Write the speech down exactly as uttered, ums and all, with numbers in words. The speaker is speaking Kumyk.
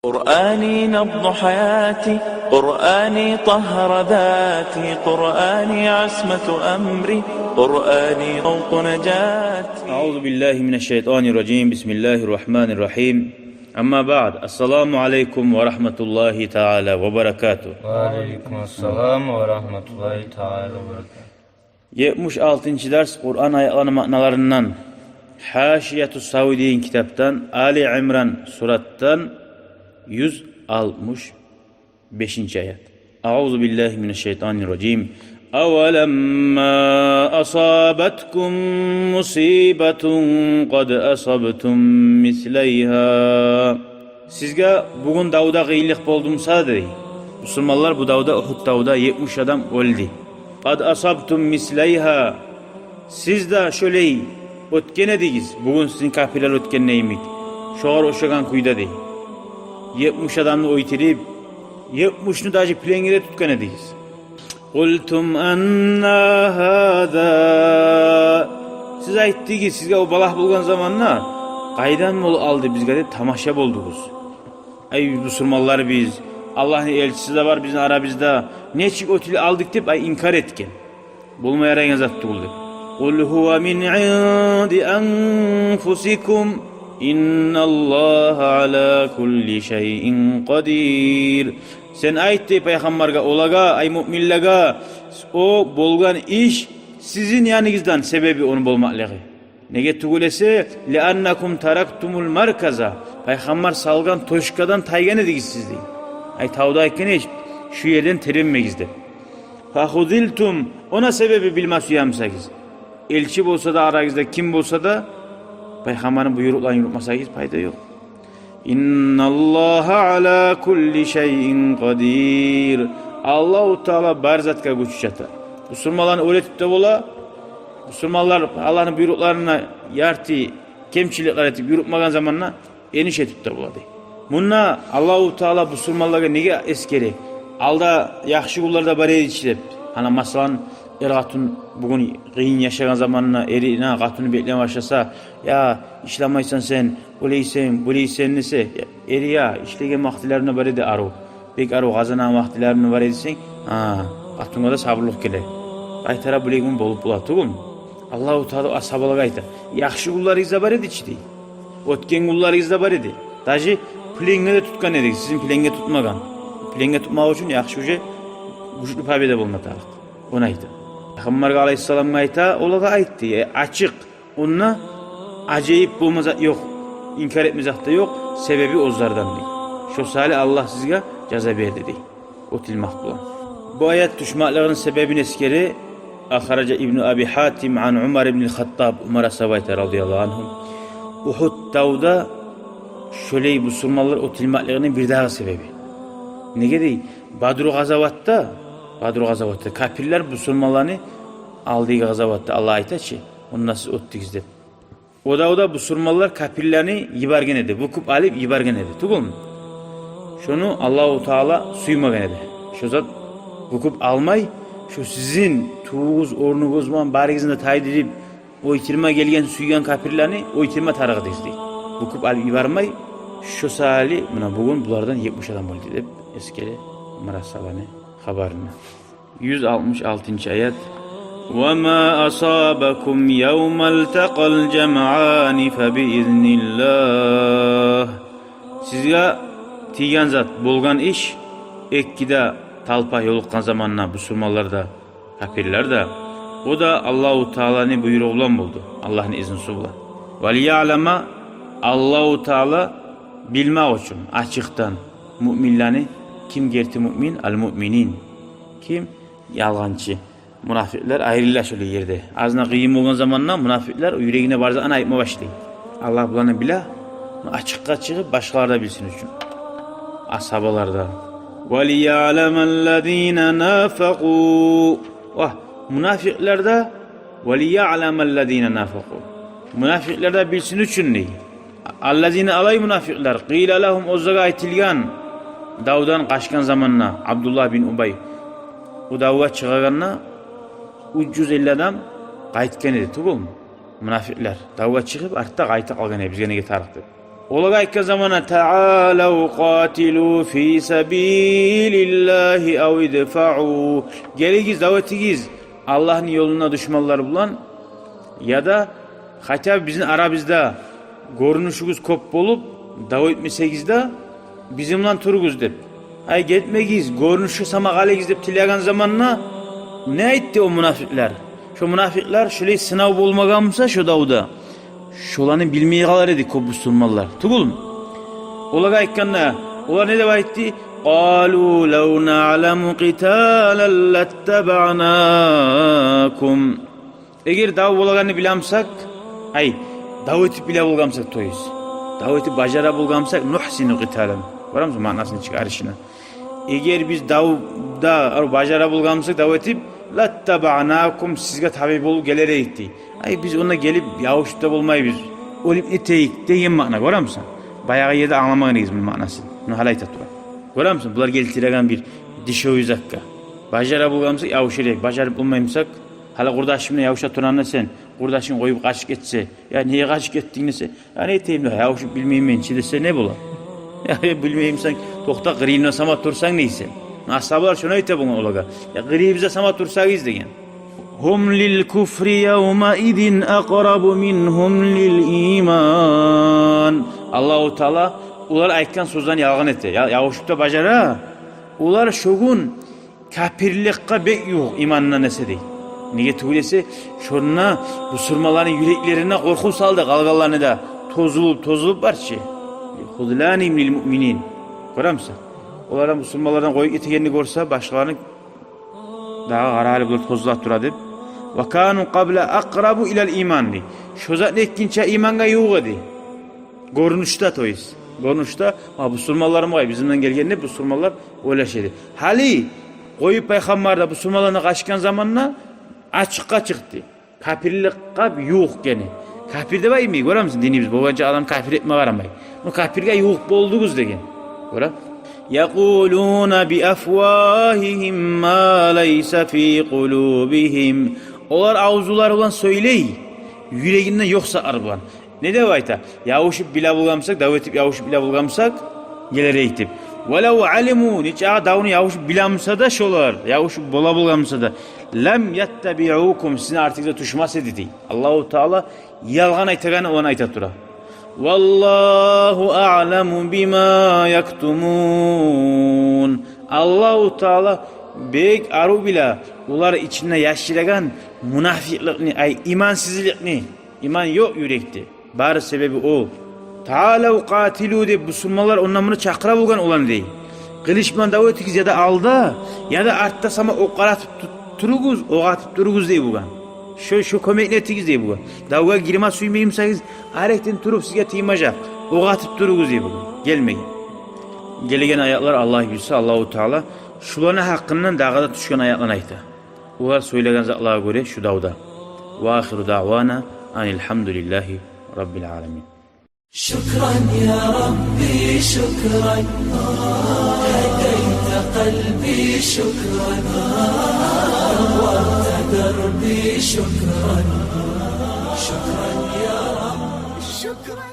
قرآني نبض حياتي، قرآني طهر ذاتي، قرآني عصمة أمري، قرآني طوق نجاتي. أعوذ بالله من الشيطان الرجيم. بسم الله الرحمن الرحيم. أما بعد، السلام عليكم ورحمة الله تعالى وبركاته. وعليكم السلام ورحمة الله تعالى وبركاته. Етмиш алтынчы дарс Къуран аятланы маъналарындан, Гьашияту Савуй деген китапдан, Али Имран суратдан, юз алтмыш бешинчи аят. أعوذ بالله من الشيطان الرجيم. أولما أصابتكم مصيبة قد أصبتم مثليها. Сизге бугюн давда къыйынлыкъ болду буса, дей. Бусурманлар бу давда, Угьуд давда етмиш адам оьлдю. قد أصبتم مثليها. Сиз де шолай оьтген эдигиз, бугюн сизин капирлер оьтгенде йимик. Шогъар ошагъан кюйде, дей. Етмиш адамны оьлтюрюп, етмишни даже пленге де тутгъан эдигиз. قلتم أنى هذا. Сиз айтдыгъыз, сизге о балагь болгъан заманда, къайдан болуп алды бизге деп тамаша болдугъуз. Ай, бусурманлар биз, Аллагьны элчиси де бар бизин арабызда, нечик оьтюп алдыкъ деп, ай, инкар этген. Болма ярайгъан зат тюгюл деп. قل هو من عند أنفسكم إن الله على كل شيء قدير. Сен айт, дей, пайхаммаргъа, олагъа, ай, муъминлеге, о болгъан иш сизин яныгъыздан себеби ону болмакълыгъы. Неге тюгюл эсе, لأنكم تركتم المركز, пайхаммар салгъан точкадан тайгъан эдигиз сиз, дей. Ай, тавда айтгъан эш, шу ерден тебренмегиз деп. فخذلتم, ону себеби билме сюе бусагъыз. Элчи болса да арагъызда, ким болса да, пайхаммарны буйрукъларын юрютмесегиз, пайда ёкъ. إن الله على كل شيء قدير. Аллагьу Таала бар затгъа гючю чата. Бусурманланы оьлтюп де бола. Бусурманлар Аллагьны буйрукъларына ярты кемчиликлер этип юрютмеген заманда эниш этип де бола, дей. Мунда Аллагьу Таала бусурманлагъа неге эсгере? Алда яхшы гюнлер де бар эди чи деп. Гьана, масала, эр-къатын бугюн къыйын яшагъан заманында эрине, къатыны беклеме башласа, я, ишлемейсен сен, олайсен, булайсен десе, эри, я, ишлеген вакътилерим бар эди арив, бек арив къазанагъан вакътилерим бар эди десенг, гьа, къатынгъа да сабурлукъ геле. Къайтара булай гюн болуп бола тюгюлмю? Аллагьу Таала асгьабалагъа айта. Яхшы гюнлеригиз де бар эди чи, дей. Оьтген гюнлеригиз де бар эди. Даже пленге де тутгъан эдигиз, сизин пленге тутмагъан. Пленге тутмакъ учун яхшы, уже гючлю победа болма тарыкъ. Ону айта. Пайхаммаргъа алайгьиссаламгъа айта, олагъа айтды, э, ачыкъ. Онда ажайып болма зат ёкъ, инкар этме зат да ёкъ, себеби оьзлерден, дей. Шо саялы Аллагь сизге жаза берди, дей, оьтюлмек булан. Бу аят тюшмеклигини себебин эсгере, أخرج ابن أبي حاتم عن عمر بن الخطاب, Умар асгьаба айта, رضي الله عنه, Угьуд давда шолай бусурманлар оьтюлмеклигини бирдагъы себеби. Неге дей, Бадру къазаватда, Бадру къазаватда капирлер бусурманланы алдагъы къазаватда, Аллагь айта чы, онда сиз оьтдюгюз деп. О давда бусурманлар капирлени йиберген эди, бюкюп алып йиберген эди, тюгюлмю? Шону Аллагьу Таала сюймеген эди. Шо зат бюкюп алмай, шо сизин тувугъуз, орнугъуз булан барыгъызны да тайдырып, оьлтюрме гелген, сюйген капирлени оьлтюрме тарыкъ эдигиз, дей. Бюкюп алып йибермей, шо саялы муна бугюн булардан етмиш адам оьлдю деп эсгере Умар асгьабаны хабарында. Юз алтмыш алтынчы аят. وما أصابكم يوم التقى الجمعان فبإذن الله. Сизге тийген зат, болгъан иш, эки де талпа ёлукъгъан заманда бусурманлар да, капирлер де, о да Аллагьу Тааланы буйругъу булан болду, Аллагьны изнусу булан. وليعلم, Аллагьу Таала билмек учун ачыкъдан муъминлени, ким герти муъмин, المؤمنين, ким ялгъанчы. Мунафикълер айрыла шолай ерде. Азына къыйын болгъан заманда мунафикълер юрегине бар затны айтма башлай. Аллагь буланы биле, ачыкъгъа чыгъып, башгъалар да билсин учун. Асгьабалар да. وليعلم الذين نافقوا. Ва мунафикълер де, وليعلم الذين نافقوا. Мунафикълер де билсин учун, дей. الذين, алай мунафикълер, قيل لهم, оьзлеге айтылгъан, давдан къачгъан заманда Абдуллагь бин Убай, о давгъа чыгъагъанда, уьч юз элли адам къайтгъан эди, тюгюлмю? Мунафикълер давгъа чыгъып, артда къайта къалгъан эди, бизге неге тарыкъ деп. Олагъа айтгъан заманда: «Таалав къатилу фи сабилиллагьи ав идфаъу». Гелигиз, дав этигиз Аллагьны ёлунда душманлар булан, яда хотя бы бизин арабызда гёрюнюшюгюз кёп болуп, дав этмесегиз де, бизин булан туругъуз деп. Ай, гетмегиз, гёрюнюшге сама къалыгъыз деп тилеген заманда не айтды о мунафикълар? Шо мунафикълар шолай сынав болмагъан буса шо давда, шоланы билмей къалар эди кёп бусурманлар. Тюгюлмю? Олагъа айтгъанда, олар не деп айтды? «Къалу лав наъламу къиталан латтабаънакум». Эгер дав болагъанны биле бусакъ, ай, дав этип биле болгъан бусакъ, то есть, дав этип бажара болгъан бусакъ, «нухсину къиталан». Гёремисен маънасын чыгъарышына? Эгер биз давда бажара болгъан бусакъ, дав этип, «латтабаънакум», сизге табиъ болуп гелер эдик дей. Ай, биз онда гелип ябушуп да болмайбыз, оьлюп нетейик деген маъна, гёремисен? Баягъы ерде англамагъан эдигиз муну маънасын. Муну гьали айта тура. Гёремисен, булар гелтиреген бир дешевюй затгъа. Бажара болгъан бусакъ, ябушур эдик, бажарып болмай бусакъ, гьали къурдашым булан ябуша турагъанда сен, къурдашынг къоюп къачып гетсе, «я неге къачып гетдинг?» десе, «я не этейим де, ябушуп билмеймен чи» десе, не бола? «Я билмеймисен, токъта, къырыйымда сама турсанг» дейсен. Асгьабалар шону айта болгъан олагъа: «Я къырыйыбызда сама турсагъыз» деген. «Гьум лил куфри явмаизин акърабу мингьум лил иман». Аллагьу Таала олар айтгъан сёзлени ялгъан эте. Я-, ябушуп да бажара. Олар шо гюн капирликге бек ювукъ имандан эсе дей. Неге тюгюл эсе, шонда бусурманланы юреклерине къоркъув салды, къалгъанланы да тозулуп, тозулуп барчы. «Хузланин лил муъминин». Гёремисен? Олар бусурманлардан къоюп гетегенни гёрсе, башгъаланы дагъы къара гьали булар тозула тура деп. «Ва кану къабла акърабу илал иман» дей. Шо затны этгинче имангъа ювукъ эди. Гёрюнюшде, то есть. Гёрюнюшде, а, бусурманлар мугъай, бизин булан гелген деп бусурманлар ойлаша эди. Гьали къоюп пайхаммар да, бусурманлар да къачгъан заманда ачыкъгъа чыкъды. Капирликге ювукъ гене. Капир деп айтмай, гёремисен, динибиз болгъанча адам капир этме къарамай. Ну, капирге ювукъ болдугъуз деген. Гёре? «Якъулуна би афвагьигьим ма лайса фи къулубигьим». Олар авзулары булан сёйлей, юрегинде ёкъ затлар булан. Не деп айта? Ябушуп биле болгъан бусакъ, дав этип ябушуп биле болгъан бусакъ, гелер эдик деп. «Валав алиму», нечакъы давну ябушуп биле буса да шолар, ябушуп бола болгъан буса да, «лам яттабиъукум», сизин артыгъызгъа тюшмес эди дей. Аллагьу Таала ялгъан айтагъанны оланы айта тура. «Валлагьу аъламу бима яктумун». Аллагьу Таала бек арив биле олар ичинде яшырагъан мунафикъликни, ай, имансызлыкъны. Иман ёкъ юрекде. Бары себеби о. «Таалав къатилу» деп бусурманлар онда-мунда чакъыра болгъан оланы дей. Къылыч булан дав этигиз, яда алда, яда артда сама окъ къаратып ту-, туругъуз, окъ атып туругъуз дей болгъан. Шо, шо кёмекни этигиз дей болгъан. Давгъа гирме сюймей бусагъыз, арекден туруп сизге тиймежек, окъ атып туругъуз дей болгъан. Гелмеген. Гелеген аятлар, Аллагь буюрса, Аллагьу Таала шуланы гьакъындан дагъы да тюшген аятланы айта. Олар сёйлеген затлагъа гёре шу давда. Ва ахиру даъвана анил гьамдулиллагьи раббил аламин. شكرا يا ربي، شكرا. هديت قلبي، شكرا. نورت دربي، شكرا. شكرا يا رب، شكرا.